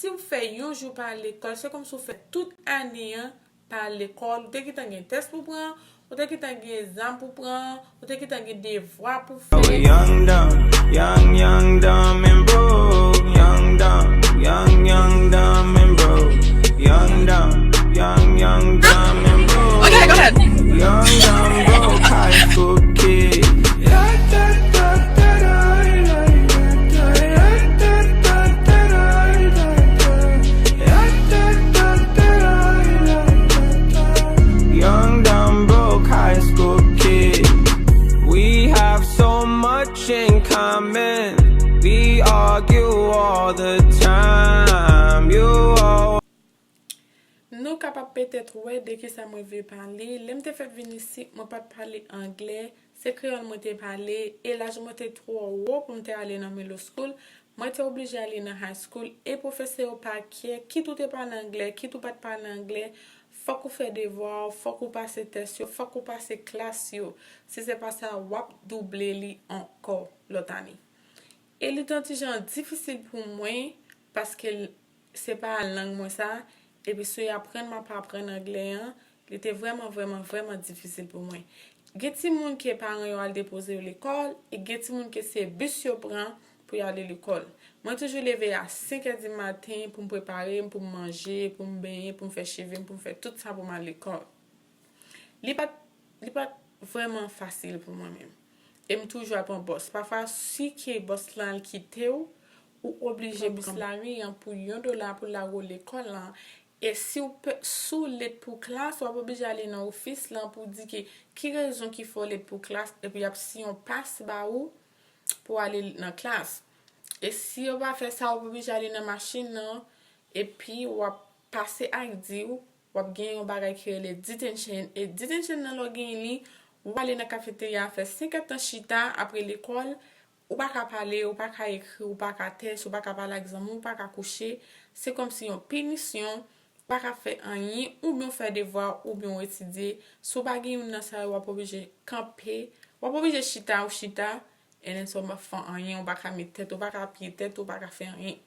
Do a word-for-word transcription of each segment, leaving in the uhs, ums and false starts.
Si w fè yon jou pa al lekòl, se kòmsi w fè tout ane an pa al lekòl. Ou te gentan gen tès pou pran, ou te gentan gen egzam pou pran, ou te gentan gen devwa pou fè. Young, dumb, young, young, dumb and broke. Young, dumb, young, young, dumb and broke. Young, dumb, young, young, dumb and broke. Okay, go ahead. Young, dumb, broke high school kid. Young, dumb, broke high school kid. We have so much in common. We argue all the time. You always Nou kapab petèt wè de kisa mwen vle pale. Lè m te fèk vin isit, mwen pa t pale anglè. Se kreyòl mwen te pale. E laj mwen te twò wo pou m te ale nan middle school. Mwen te oblije ale nan high school. E pwofesè yo pa care. Kit ou te pale anglè, kit ou pa t pale anglè, fòk ou fè devwa w, fòk ou pase tès yo, fòk ou pase klas yo. Si se pa sa, w ap double li ankò lòt ane. E li te yon ti jan difisil pou mwen, paske l- se pa lang mwen sa, epi sou aprann m ap aprann anglè an, li te vrèman, vrèman, vrèman difisil pou mwen. Gen timoun ke paran yo al depoze yo lekòl, e gen timoun ke se bis yo pran pou y ale lekòl. Mwen toujou leve a senk è di maten pou m prepare m, pou m manje, pou m benyen, pou m fè cheve m, pou m fè tout sa pou m al lekòl. Li pa t, li pa t vrèman fasil pou mwen menm. E m toujou ap pran bòs. Pafwa, si ke bòs lan al kite w, ou oblije pran bis la wi an pou yon dola pou l lage w lekòl lan. E si w pe- si w late pou klas, w ap oblije ale nan ofis lan pou di ke ki rezon ki fè w late pou klas, epi y ap siyen yon pas ba ou pou w ale nan klas. E si yo pa fè sa, w ap oblije ale nan machin nan, epi w ap pase ak di w, w ap gen yon bagay ki rele detention. E detention nan, lè w gen li, w ale nan kafeterya, fè senk èdtan chita apre lekòl, ou pa ka pale, ou pa ka ekri, ou pa ka tès, ou pa ka pale ak zanmi w, ou pa ka kouche. Se kòmsi yon pinisyon, ou pa ka fè anyen, oubyen w fè devwa, oubyen w etidye. Si w pa gen youn nan sa yo, w ap oblije kanpe, w ap oblije chita, ou chita, and then so w pa fè anyen, ou pa ka met tèt, ou pa ka apiye tèt, ou pa ka fè anyen.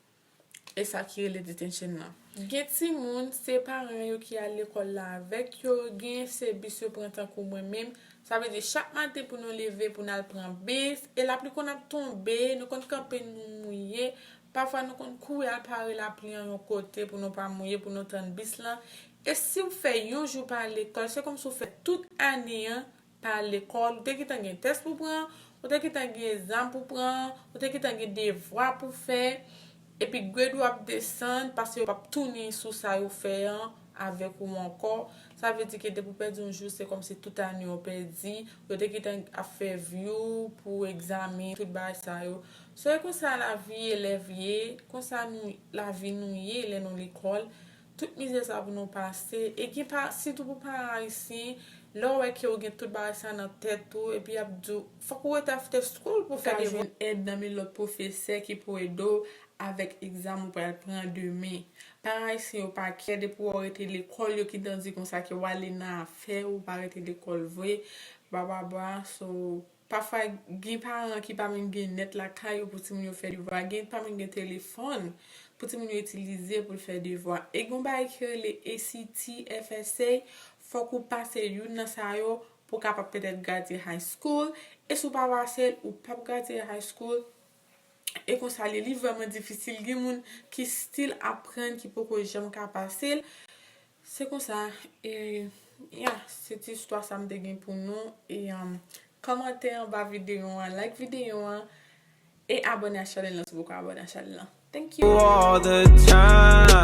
E sa ki rele detention nan. Gen timoun, se paran yo ki al lekòl la avèk yo, gen se bis yo pran tankou mwen menm. Sa vle di chak maten pou nou leve, pou n al pran bis, e lapli konn ap tonbe, nou konn kanpe nou mouye. Pafwa nou konn kouri al pare lapli an yon kote pou nou pa mouye, pou nou tann bis lan. E si w fè yon jou pa al lekòl, se kòmsi w fè tout ane an pa al lekòl, ou te gentan gen tès pou pran, ou te gentan gen egzam pou pran, ou te gentan gen devwa pou fè, epi grade ou ap desann, paske yo p ap tounen sou sa yo fè an avèk ou ankò. Sa vle di ke depi w pèdi yon jou, se kòmsi tout ane w pèdi, yo te gentan ap fè vye w pou egzamen, tout bagay sa yo. So, e konsa lavi elèv ye, konsa nou, lavi nou ye lè nou lekòl. Tout mizè sa pou nou pase. E gen pa, sitou pou paran ayisyen, lè w wè ke w gen tout bagay sa nan tèt ou, epi y ap di w, fòk ou rete after school pou fè devwa. Ou ka jwenn èd nan men lòt pwofesè ki pou ede w avèk egzam ou pral pran demen. Paran ayisyen yo pa care, depi w rete lekòl, yo gentan di konsa ke w ale nan afè, ou pa rete lekòl vre, bla bla bla. So, pafwa, gen paran ki pa menm gen nèt lakay yo pou timoun yo fè devwa, gen pa menm gen telefòn pou timoun yo itilize pou l fè devwa. E gen yon bagay ki rele A C T, F S A, fòk ou pase youn nan sa yo pou w kapab petèt gradye high school. E si w pa pase l, ou p ap gradye high school. E konsa li, li vrèman difisil. Gen moun ki still aprann, ki poko janm ka pase l. Se konsa, e, ya, se ti istwa sa m te gen pou nou. E, um, kòmante anba videyo an, like videyo an, e abòne a chanèl lan si w poko abòne a chanèl lan. Thank you. All the time.